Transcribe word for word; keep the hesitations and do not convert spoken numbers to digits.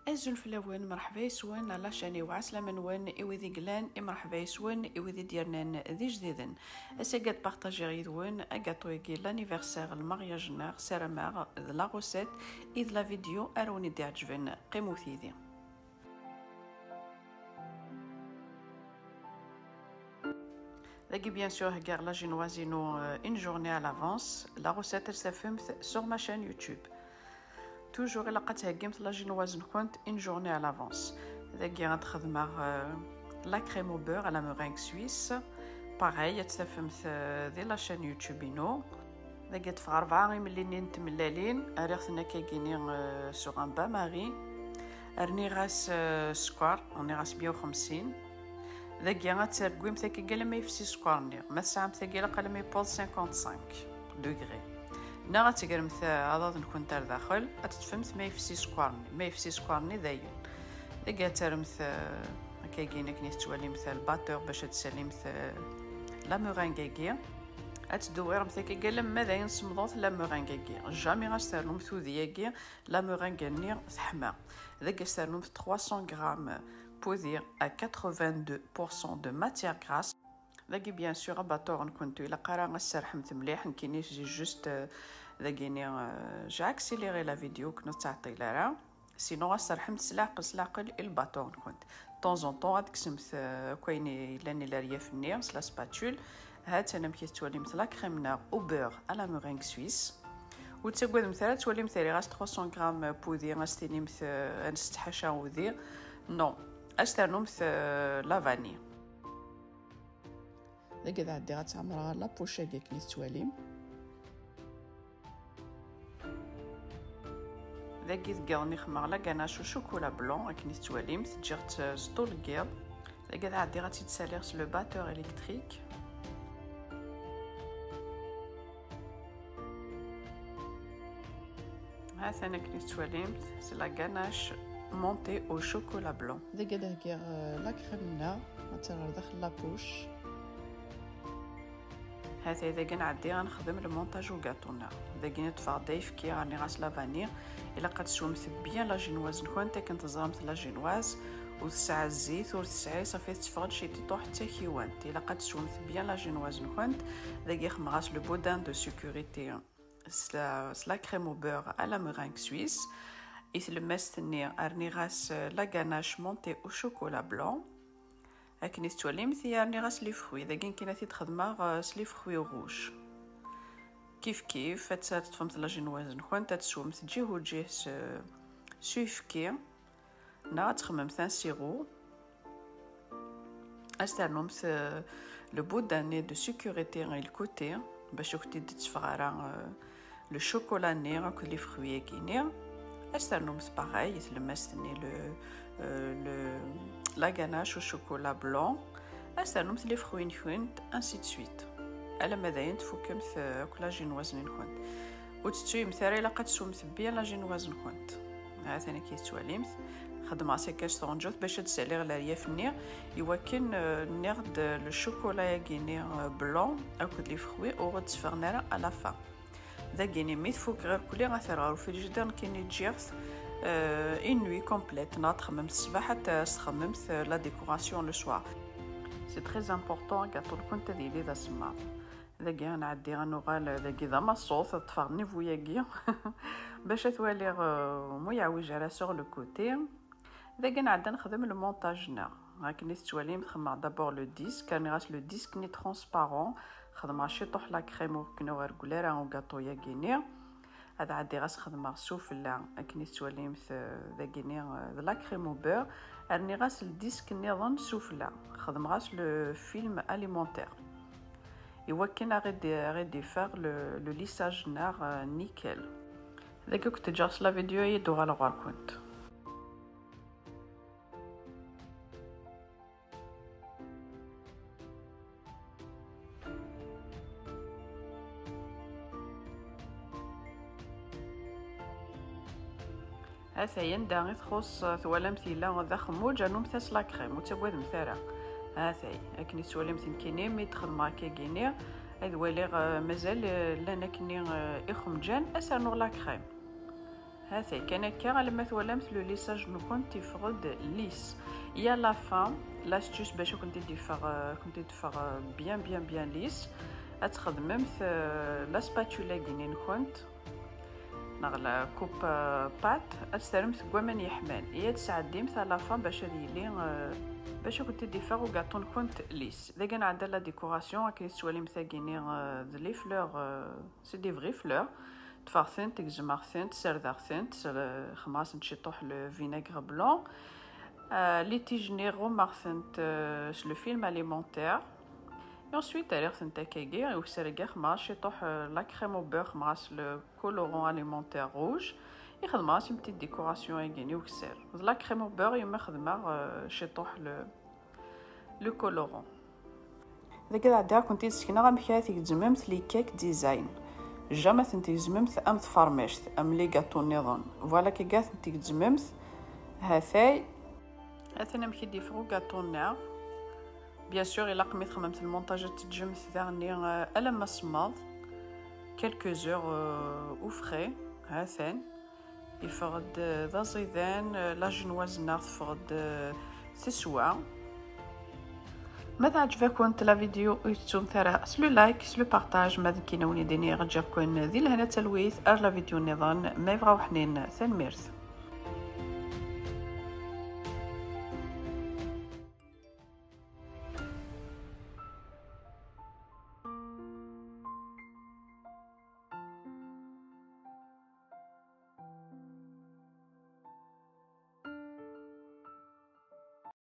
Azul fell-awen, merḥba yes-wen, la chaîne-iw, ɛeslama-nwen i wid i yellan, i merḥba yes-wen i wid i d-yernan d ijdiden. Ass-agi ad partagiɣ yid-wen agaṭu-agi l'anniversaire, lmaryaj-nneɣ, sarameɣ d la recette i d la vidéo ara wen-id-iɛeǧben. Qqimet yid-i. Dagi, bien sûr, heggaɣ la génoise-inu, euh, une journée à l'avance. La recette, ad tt-tafemt sur ma chaîne YouTube. Toujours ilaq ad theggimt la génoise-nkent une journée à l'avance. Dagi ad xedmeɣ, euh, la crème au beurre à la meringue suisse. Pareil, ad tt-tafemt, euh, di la chaîne YouTube-inu. Dagi ṭṭfeɣ rebɛa imellinen n tmellalin, rriɣ-ten akkagini, euh, sur un bain-marie. Rniɣ-as, euh, sskeṛ, rniɣ-as meyya u xemsin. Dagi ad targumt akkagi alamma yefsi sskeṛ-nni. Ma tesɛamt tagi, ilaq alamma yewweḍ cinquante-cinq degrés. Neɣ ad tegremt, euh, aḍad-nkent ar daxel, ad teṭṭfemt ma yefsi sskeṛ-nni. Ma yefsi sskeṛ-nni, dayen. Dagi ad terremt, euh, akkagini akken i tettwalimt, lbatteur bac ad tsalimt, euh, la meringue-agi. Ad tdewwiremt akkagi alamma d ayen semḍet la meringue-agi. Jamais ad s-ternumt udi-agi, la meringue-nni teḥma. Dagi ad s-ternumt trois cents grammes n wudi à quatre-vingt-deux pour cent de matière grasse. Dagi, bien sûr, abattoir-nkent ur ilaq ara ad s-serḥemt mliḥ, nekkini j'ai juste, euh, dagini, euh, j'ai accéléré la vidéo, ur ken-ttɛeṭṭil ara. Sinon, ad s-serḥemt s leɛqel, s leɛqel i lbattoir-nkent. De temps en temps, ad tekksemt, euh, akk ayen yellan i leryaf-nni s la spatule. Ha-tt-an amek i tettwalimt la crème-nneɣ au beurre à la meringue suisse. Ur ttaggademt ara, ad twalimt rriɣ-as trois cents grammes n wudi, ad s-tinimt, euh, ad nessetḥaca udi. Non, ad s-ternumt, euh, la vanille. Dagi ad ɛeddiɣ ad tt-ɛemmreɣ la poche-agi akken i tettwalim. Dagi deg yiḍ-nni xedmeɣ la ganache au chocolat blanc, akken i tettwalimt, ǧǧiɣ-tt, euh, s ṭul n yiḍ. Dagi ad ɛeddiɣ ad tt-id-saliɣ s le batteur électrique. Ha-t-an akken i tettwalimt, c'est la ganache montée au chocolat blanc. Dagi ad heggiɣ, euh, la crème-nneɣ, ad terr ar daxel la poche. Ha-t-ay dagi nɛeddi ad nexdem le montage ugaṭu-nneɣ. Dagi ṭṭfeɣ-d ayefki, rniɣ-as la vanille. Ilaq ad teswemt bien la génoise-nkent, akken teẓramt la génoise ur tesɛa zzit, ur tesɛi, ṣafi tetteffeɣ-d ciṭiṭuḥ d takiwant. Ilaq ad teswemt bien la génoise-nkent. Dagi xedmeɣ-as le boudin de sécurité s la, s la crème au beurre à la meringue suisse. I tlemmast-nni rniɣ-as la ganache montée au chocolat blanc. Akken i tettwalimt, i rniɣ-as les fruits. Dagi nekkini ad t-id-xedmeɣ, euh, s les fruits rouges. Kif kif, ad t-, ad teṭṭfemt la génoise-nkent, ad teswemt ǧih u ǧih s, s uyefki. Neɣ ad txedmemt un sirop. Ad s-ternumt, euh, le boudin de sécurité i le côté, bac ur kent-id-tetteffeɣ ara, euh, le chocolat-nni akked les fruits-agi-nni. Ad s-ternumt pareil i tlemmast-nni, le, euh, le, la ganache au chocolat blanc. Ad s-ternumt les fruits-nkent, ainsi de suite. Alamma d ayen tfukemt, euh, akk la génoise-nkent. Ur tettuyemt ara, ilaq ad teswemt bien la génoise-nkent. Ha-t-an akka i tettwalimt. Xedmeɣ-as akka s tɣenǧawt bac ad d-saliɣ leryaf-nni, iwakken, euh, nniɣ-d, euh, le chocolat-agi-nni, euh, blanc akked les fruits ur ɣ-d-tteffɣen ara à la fin. Dagini, mi tfuk ɣer kulli, ad t-rreɣ ɣer ufrijider, nekkini ǧǧiɣ-t, euh, une nuit complète, neɣ ad txemmemt ṣṣbeḥ, ad t-, ad s-txemmemt, euh, la décoration le soir. C'est très important, agaṭu-nkent ad yili d asemmaḍ. Dagi ad nɛeddi ad nuɣal dagi d amaṣṣut, ad ṭṭfeɣ niveau-agi bac ad t-waliɣ, euh, mu yeɛwij ara sur le côté. Dagi nɛedda nexdem le montage-nneɣ. Akken i tettwalim, xedmeɣ d'abord le disque, rniɣ-as le disque-nni transparent, xedmeɣ ciṭuḥ la crème ur ken-, ur ireggel ara ugaṭu-yagi-nni. Ad ɛeddiɣ ad s-xedmeɣ sufella, akken i tettwalimt, euh, dagini, euh, d la crème au beurre. Rniɣ-as le disque-nniḍen sufella, xedmeɣ-as le film alimentaire. Iwakken ad ɣ-id-, ad ɣ-id-iffeɣ le, le lissage-nneɣ, euh, nickel. Dagi ad kent-ǧǧeɣ s la vidéo, ad d-uɣaleɣ ɣer-kent. Ha-t-ay anda i txuṣṣ, twalamt yella d axemmuǧ, rnumt-as la crème, ur ttagademt ara. Ha-t-ay, akken i tettwalimt nekkini, mi d-xedmeɣ akkagini, ad waliɣ, euh, mazal, euh, llan akkenni, euh, ixemǧan, ad s-rnuɣ la crème. Hatay kan akka, alamma twalamt le lissage-nkent yeffeɣ-d lisse. Et à la fin, l'astuce bac ad kent-id-iffeɣ, euh, kent-id-iffeɣ, euh, bien, bien, bien lisse, ad txedmemt, euh, la spatule-agi-nkent neɣ la coupe, euh, pâte, ad tt-terremt deg waman yeḥman, et ad tesɛeddimt à la fin bac ad yili, euh, bac ad kent-id-iffeɣ ugaṭu-nkent lisse. Dagi nɛedda la décoration, akken i tettwalimt tagi-ni, euh, d les fleurs, euh, c'est des vraies fleurs. Ṭṭfeɣ-tent, gezmeɣ-tent, serdeɣ-tent, s-, xedmeɣ-asent ciṭuḥ le vinaigre blanc. Euh, les tiges-nni ɣummeɣ-tent, euh, s le film alimentaire. Et ensuite, rriɣ-tent akkagi, i ukessar-agi xedmeɣ ciṭuḥ, euh, la crème au beurre, xedmeɣ-as le colorant alimentaire rouge. I xedmeɣ-as une petite décoration-agi i ukessar. D la crème au beurre i ma xedmeɣ, euh, ciṭuḥ le, le colorant. Dagi ad ɛeddiɣ-kent-id sekneɣ amek ara tgezmemt les cakes design. Jamais ad tent-tgezmemt am tfermict, am les gâteaux nniḍen. Voilà kagi ad tent-tgezmemt. Hatay. Atan amek i d-yeffeɣ ugaṭu-nneɣ. Bien sûr, ilaq mi txemmemt lmontaj ad teǧǧemt daɣen, euh, alamma semmeḍ. Quelques heures, euh, au frais. Atan. Yeffeɣ-d, euh, d aẓidan, euh, la génoise-nneɣ teffeɣ-d, euh, teswa. Ma teɛǧeb-akent la vidéo, ur tettumt ara s le like, s le partage, ma d nekkini a wen-d-iniɣ ǧǧiɣ-ken di lehna d talwit, ar la vidéo nniḍen, ma yebɣa uḥnin, tanemmirt.